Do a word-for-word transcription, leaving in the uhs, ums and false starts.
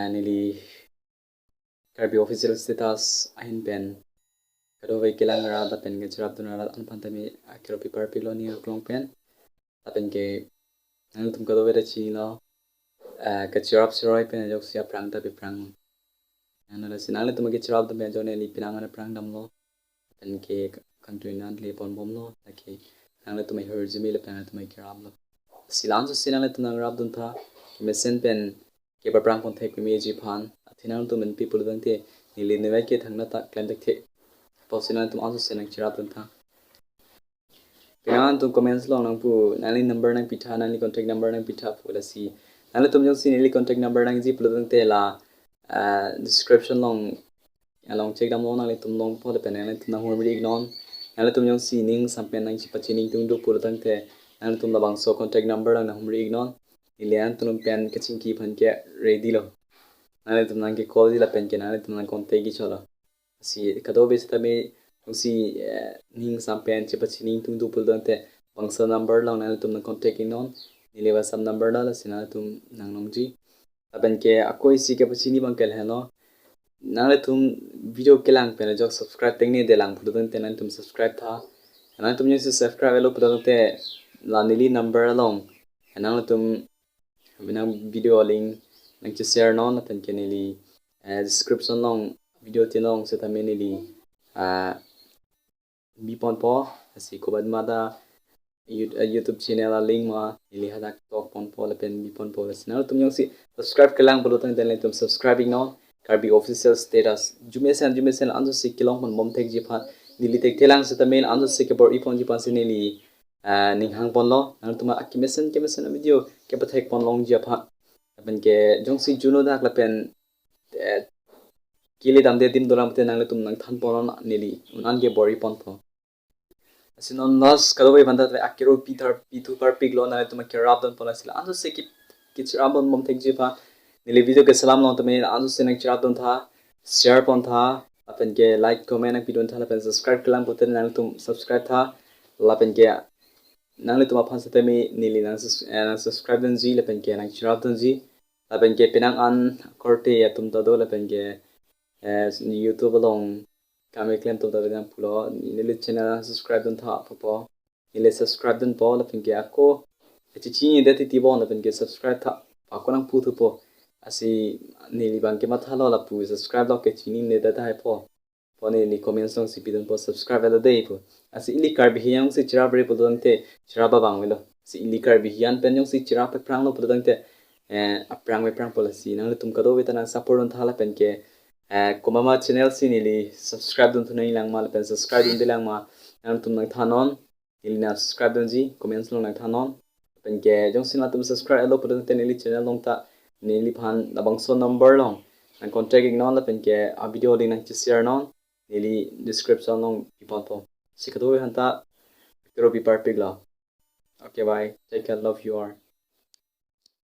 Neli Karbi Official Status ahin pen kadokave kelang arat lapen kachirapdun arat aphan tame akero pi parpiklo ning arong pen. Lapen ke nanglitum kadokave ta chinilo, eh, kachirap siroi pen ajoksi aphrang ta aphrang. Ano lasi nanglitum kachirapdun pen ajoksi neli penang an aphrang damlo. Lapen ke continue nangkele ponbomlo. Lake nanglitum ahirjume lapen nanglitum keraplo. Si la-anso si nanglitum nangrapdun tha. Kemesen pen kepaprang ponthek memeji aphan. Athe nangtum enpi pulo tangte neli nivek ke thangnatta klem thekthe. Apotsi nangtum anso si nangchirapdun tha. Penang nangtum comments along nangpu nangli number nangpitha, nangli contact number nangpitha pu lasi. Nanglitum jongsi neli contact number nangji pulo tangte la, ah, description along along check damlo, nanglitum longpo lapen nanglitum nanghumri iknon. Nanglitum jongsi ning sampen nangchipachini ingtung do pulo tangte nanglitum labangso contact number along nanghumri iknon. Neli nangtum pen kachingki aphan ke ready lo. Nanglitum nangke call ji lapen ke nanglitum nang contact ji cholo. Si kadokave setame jongsi, eh, ning sampen chipachini ingtung do pulo tangte bangso number along nanglitum nang contact iknon. Neli WhatsApp number lo, lasi nanglitum nanglongji. Lapen ke ako isi kepachini abang ke lahenlo. Nanglitum video kelang pen ajok subscribe tengne delang pulo tangte nanglitum subscribe tha. Nanglitum jongsi subscribe-lo pulo tangte la neli number along nanglitum nang video link nangcheshare non lapen ke neli, eh, description along video tin along setame neli, ah, biponpo, lasi kobat mada You-, eh, YouTube channel alink ma neli hadak tokponpo lapen biponpo, lasi nanglitum jongsi subscribe kelang pulo tangte nanglitum subscribe iknon. Karbi Official Status arjumesen arjumesen anso si kelong ponbom thekji aphan, neli thekthelang setame anso si kebor-i ponji aphan si neli, eh, ning hangponlo. Nanglitum akemesen kemesen video kepathek ponlongji aphan. Lapen ke jongsi juno dak lapen, eh, kele damde adim dolang pute nanglitum nangthanpon non, neli un-an ke bor-i ponpo. Lasi non last kadokave aphan ta akero pi thar pithu parpiklo, nanglitum kerapdunpo, lasi la-anso si ke, kechirapdunbom thekji aphan neli video keselam along tame la-anso si nangchirapdun tha, share pon tha, lapen ke like comment nangpidun tha lapen subscribe kelang pute nanglitum subscribe tha, lapen ke nanglitum aphan setame neli nang sus-, eh, nang subscribe dunji lapen ke nangchirapdunji. Lapen ke penang an korte atum ta do lapen ke, eh, YouTube along kam keklem atum ta do nangpulo, neli channel subscribe dun tha pupo. Neli subscribe dunpo lapen ke ako kachechininedet titi abang lapen ke subscribe tha ako nangputhupo. Lasi neli abang ke mathalo lapu subscribe lo kechininedet tahaipo. Pu neli comments along si pidunpo, subscribe-lo dei pu. Lasi ili Karbi hijan si chirap-re pulo tangte chirap abang avelo. Si ili Karbi hijan pen jongsi chirap aphranglo pulo tangte, eh, aphrang aphrangpo, lasi nanglitum kadokave ta nang support dun tha lapen ke, eh, komat ma channel si neli subscribe dunthu nanglang ma lapen subscribe dundelang ma nanglitum nangthan non. Neli nang subscribe dunji, comments along nangthan non. Lapen ke jongsi nanglitum subscribe-lo pulo tangte neli channel along ta neliphan labangso number along nang contact iknon lapen ke a video link nangcheshare non. Neli description along biponpo. Si kadokave aphan ta akero pi parpiklo. Okay, bye. Take care. Love you all.